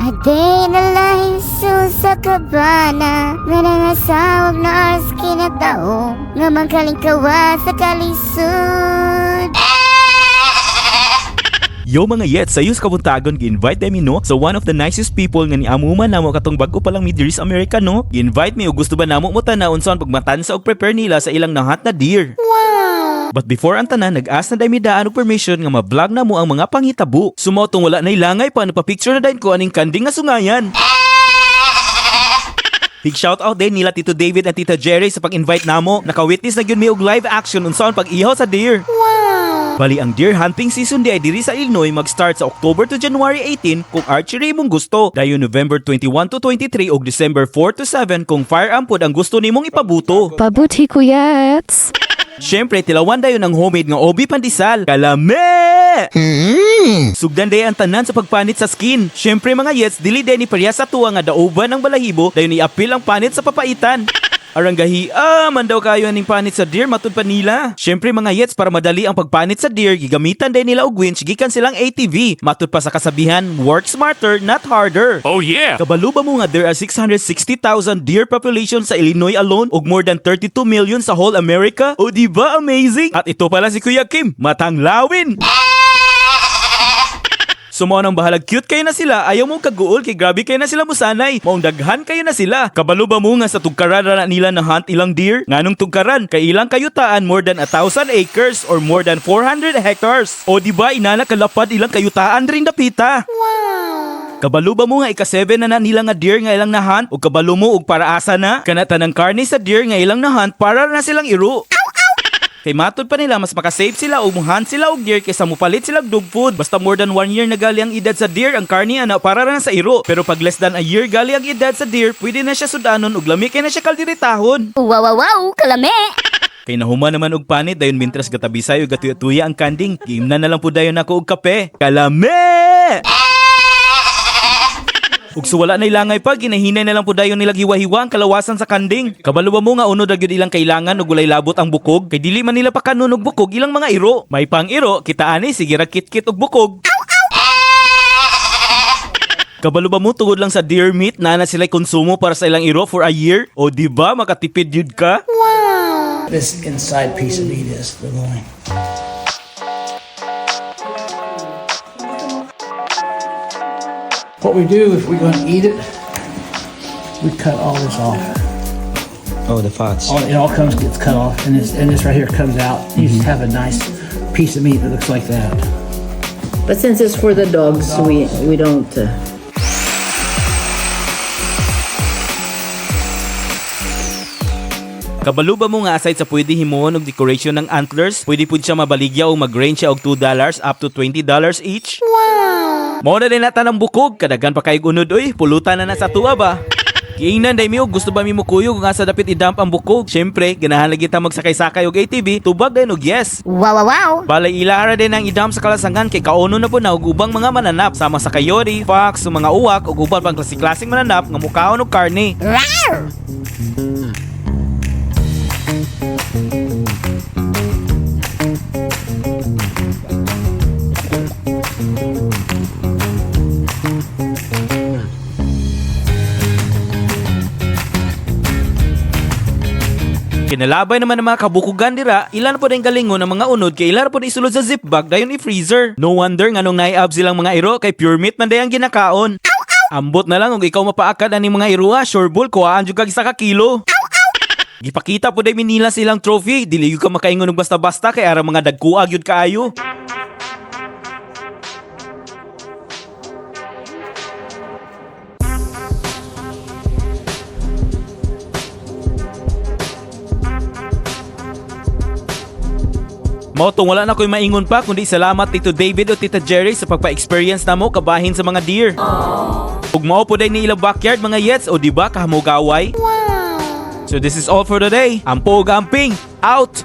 A day in the life sa kabana nga nangasawag na oras kinatao nga mangkalingkawa sa kalisod. Yo mga yet, sayo sa kabuntagon gi-invite mi, no, sa one of the nicest people nga niamuman namo katong bag-o pa lang mi diri sa Amerika, no. Gi-invite mi og gusto ba namo mo tan-aw unsaon pagmatansa og prepare nila sa ilang na-hunt na deer. But before ang tanan, nag-ask na day mi daan og permission nga ma-vlog na mo ang mga panghitabo. So mao tong wala na langay pa, pa-picture na dayon ko aning kanding nga sungayan. Big shout out din nila Tito David at Tita Jerry sa pag-invite namo. Naka-witness na gyud mi og live action unsaon pag-ihaw sa deer. Bali ang deer hunting season di ay diri sa Illinois mag-start sa October to January 18 kung archery mong gusto. Dayon November 21 to 23 ug December 4 to 7 kung firearm pod ang gusto nimong ipabuto. Pabuti, kuyats. Syempre, tilawan dayon ang homemade nga obi pandesal. Kalame! Sugdan day ang tanan sa pagpanit sa skin. Syempre mga yets, dili day ni pareha sa tuwa nga dauban ng balahibo, dayon iapil ang panit sa papaitan. Aranggahi, ah, man daw kayo aning panit sa deer matud pa nila. Syempre mga yets, para madali ang pagpanit sa deer, gigamitan day nila og winch gikan silang ATV. Matud pa sa kasabihan, "Work smarter, not harder." Oh yeah! Kabalo ba mo nga there are 660,000 deer population sa Illinois alone ug more than 32 million sa whole America? O di ba amazing? At ito pala si Kuya Kim, matanglawin! So mao nang bahalag cute kayo na sila, ayaw mong kaguol kay grabe kayo na sila musanay. Maong daghan kayo na sila. Kabalo ba mo nga sa tugkaran ra na nila na hunt ilang deer? Nganong tugkaran? Kay ilang kayutaan more than 1,000 acres or more than 400 hectares. O di ba inana kalapad ilang kayutaan ring dapita? Kabalo ba mo nga ika-7 na na nila nga deer nga ilang na-hunt? O kabalo mo og para asa na? Kana tanang karne sa deer nga ilang na-hunt para na silang iro. Kay matud pa nila, mas makasave sila og muhunt sila og deer kaysa mupalit sila og dog food. Basta more than one year na gali ang edad sa deer, ang karne ana para ra na sa iro. Pero pag less than a year gali ang edad sa deer, pwede na siya sudanon ug lami kay na siya kalderitahon. Wow, kalame! Kay nahuman naman og panit, dayon mintras gatabisay ug gatuya-tuya ang kanding, giimnan na lang pud dayon ako og kape. Kalame! Ug suwala na ilangay pa, ginahinay na lang po dayon nila hiwa-hiwa ang kalawasan sa kanding. Kabalo ba mo nga unod ra gyud ilang kailangan ug walay labot ang bukog? Kay dili man nila pakanon og bukog ilang mga iro. May pang iro, kita ani sige ra kit-kit og bukog. Kabalo ba mo tungod lang sa deer meat na na sila konsumo para sa ilang iro for a year? O di ba makatipid yun ka? This inside piece of meat is the loin. What we do if we're going to eat it, we cut all this off. Oh, the fats. It all comes gets cut off, and this right here comes out. You just have a nice piece of meat that looks like that. But since it's for the dogs, we don't. Kabalo ba mo nga aside sa pwede himuon og decoration ng antlers, pwede pud siya mabaligya o mag-range siya og $2 up to $20 each? Wow! Mao na din nata ng bukog, kadaghan pa kay unod oy, pulutan na na sa tuwa ba? Giingnan day mi og gusto ba mi mukuyog nga sa dapit idamp ang bukog. Syempre, ganahan lagi ta magsakay-sakay og ATV, tubag dayon og yes. Wow. Balay ilahara din ang idamp sa kalasangan kay kauno na po na og ubang mga mananap sama sa coyote, fox, mga uwak ug uban pang klase-klaseng mananap nga mukaon og karne. Rawr! Kinalabay naman ng mga kabukugan dira, ilan po din galingon ng mga unod kay ilan po isulod sa zip bag dayon i-freezer. No wonder nganong naiab silang mga iro kay pure meat man day ang ginakaon. Ambot na lang kung ikaw mapaakad ani mga iroha, sure bull kuhaan jud kag 1 ka kilo. Gipakita po day nila silang trophy, dili gyud ka makaingon og basta-basta kay ara mga dagkuag gyud kaayo. Mao tong wala na ko'y maingon pa kundi salamat, Tito David o Tita Jerry, sa pagpa-experience namo kabahin sa mga deer. Ug mao po day ni ilang backyard mga yets, o di ba kahamugaway? So this is all for today. Ampo ug amping out.